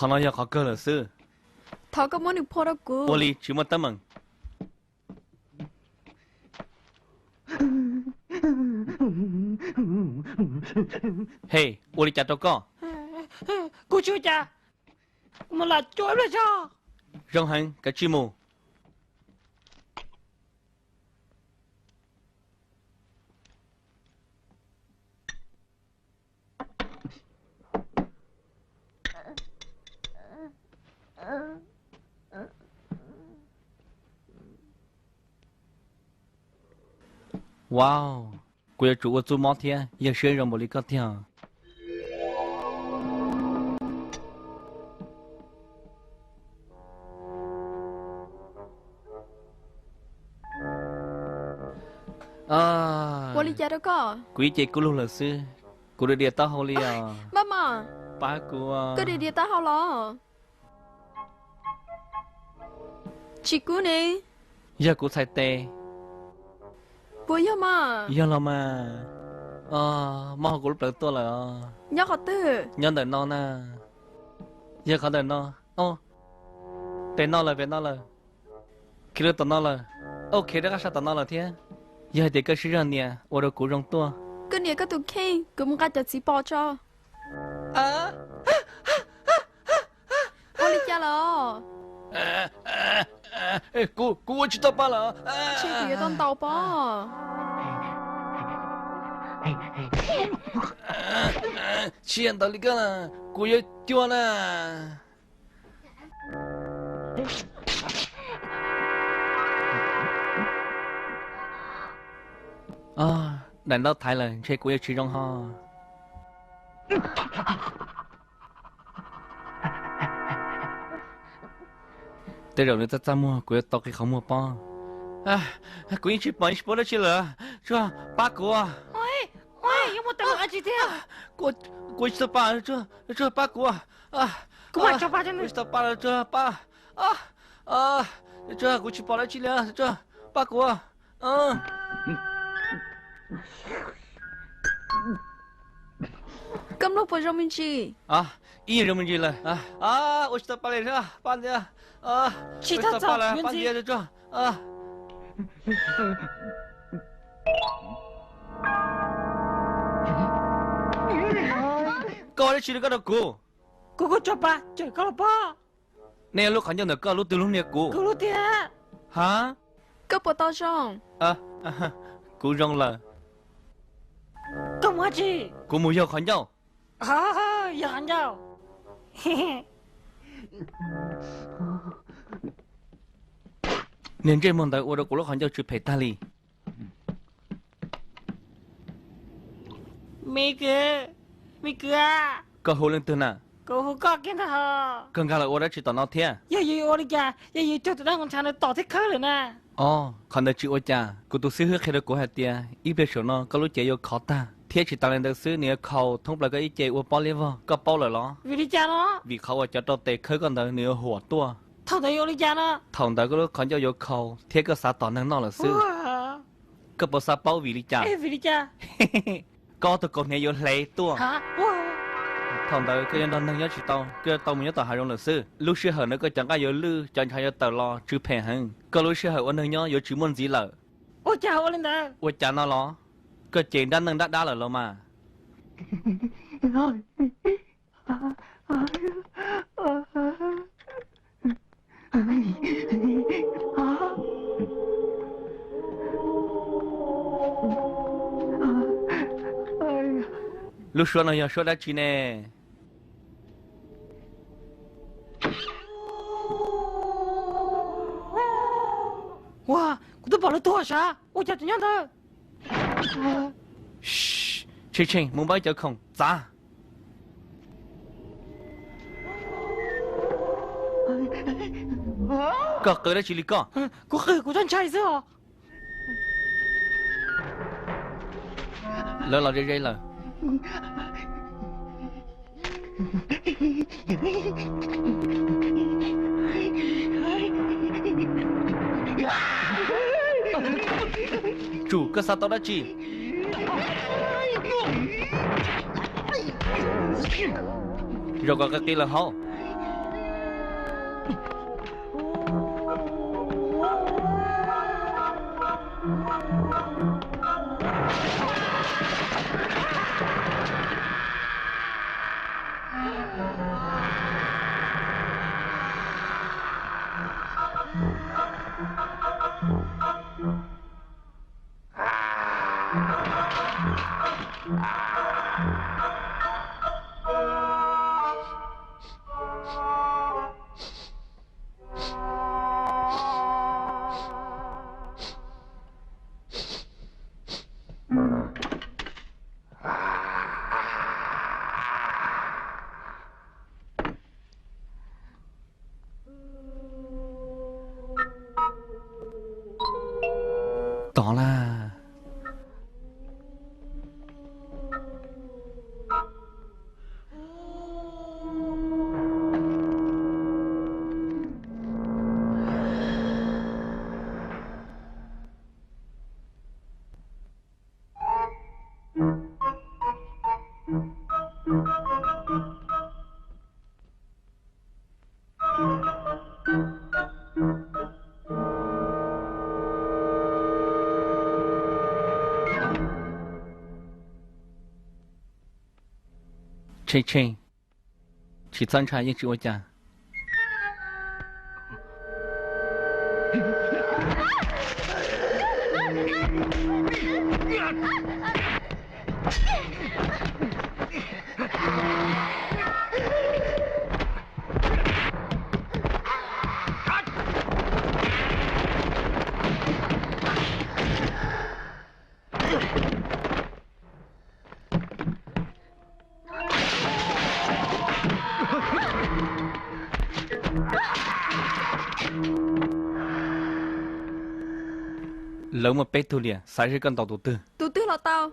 Qhov no yog qhov kawg lawm xwb. Thov koj muab nws phua rau kuv. Ua li tsis muaj teeb meem. Hey, ua li cas rau koj? Kuv tsis ua cas. Kuv mus lam cuab ib pliag tso. Zoo heev, kav tsij mus. Wow, kuv yuav tsum ua txuj mob thiab yawg siab zoo npaum li koj tiag. Ua li cas rau koj? Kuv ib ce kub lug lawm xwb. Kuv dias dias taub hau li os. Maj mam, pab kuv. Koj dias dias taub hau los? Tsis kub ne. Yog kuv txhais tes. Puas yog mas? Yog los mas. Mob hauv kuv lub plawv tuaj lawm os. Nyob qhov twg? Nyob ntawm no na. Yog qhov ntawm no. Pem no lawm, pem no lawm. Khiav lawm tom no lawm. Ok, rov qab sab tom no lawm thiab. Yog hais tias koj siab zog nias ua rau kuv zoo tuaj. Koj nias koj tus kheej, kuv mus nqa cov txiv pos tso. Ua li cas lawm? Kuv, kuv ua tsis tau pa lawm. Ntshe kuv yuav tau ntaus pob. Tsis yog ntaus li koj, kuv yuav cuag na. Daim ntaub thaiv lawm, ntshe kuv yuav tsis zoo ho. Tej zaum nws txaj txaj muag, kuv yuav tau qi qhov muag pob. Kuv yeej tsis pom, yeej tsis pom dab tsi lawm. Tsuag, pab kuv. Kuv tsis tau pa, Tsuag, pab kuv. Kuv tsis tau pa, Tsuag, pab. Tsuag, kuv tsis pom dab tsi li, Tsuag, pab kuv. Koj mloog puas zoo me ntsis? Ib yam zoo me ntsis lawm. Ua tsis tau pa li, pab ntxiv. Tsis tau pa lawm, pab ntxiv, Tsuag. Koj ua dab tsi li koj rau kuv? Kuv, kuv tso pa cawm koj los pob. Nej lub qhov ncauj ntawm koj lub twg lub niag kuv? Kuv lub tiag. Ha? Koj puas tau zoo? Kuv zoo lawm. Koj mus dab tsi? Kuv mus yaug qhov ncauj. Yaug qhov ncauj. Niag ntsej muag ntawd ua rau kuv lub qhov ncauj tsw phem tag li. Me kwv, me kwv a. Koj hu leej twg na? Kuv hu koj kiag ntag hos. Koj nkag los ua dab tsi tom no thiab? Yog yus ua li cas yog yus cog tus dab ntshav ntawd tom thiab khawb lawm na. Os, qhov ntawd tsis ua cas. Kuv tus xib hwb qhia rau kuv hais tias ib pliag saum no koj lub cev yuav khov tag, thiab tsis tas li ntawd xwb nws yuav khaus thoob plaws koj ib ce ua pob liab vog. Koj paub lawm los? Vim li cas no? Vim qhov uas cov rau tes khawb koj ntawd nws yuav huam tuaj. Thaum ntawd yuav ua li cas no? Thaum ntawd koj lub qhov ncauj yuav khaus thiab koj xav tom neeg noj lawm xwb. Koj puas xav paub vim li cas? Vim li cas? Koj tus kaus hniav yuav hle tuaj. Thaum ntawd koj yuav nrog neeg nyob tsis tau, koj yuav tau mus nyob tom hav zoov lawm xwb. Lub sij hawm ntawd koj cov nqaij yuav lwj, cov ntshav yuav tawm los tsw phem heev. Koj lub sij hawm ua neeg nyob yuav tsis muaj ntxiv lawm. Ua cas ua li ntawd? Ua cas no los? Koj ces nrab neej nrab dab lawm los mas. Lub suab no yog suab dab tsi ne? Ua, kuv twb pom lawv tuag sav, ua cas tus nyob ntawd? Tshee Tshee, mus npaj cov khoom txav. Koj qw dab tsi li koj? Kuv qw kuv txhob ntshai xwb os. Lawv los ze ze lawm. Tsum, koj xav tau dab tsi? Zaum kom qis qis lawm hauv. Tod lawm. Tshee tshee, tsis txhob ntshai, yeej tsis ua cas. Lawv muaj peb tug liam, xav seb koj ntaus tus twg. Tus twg los tau.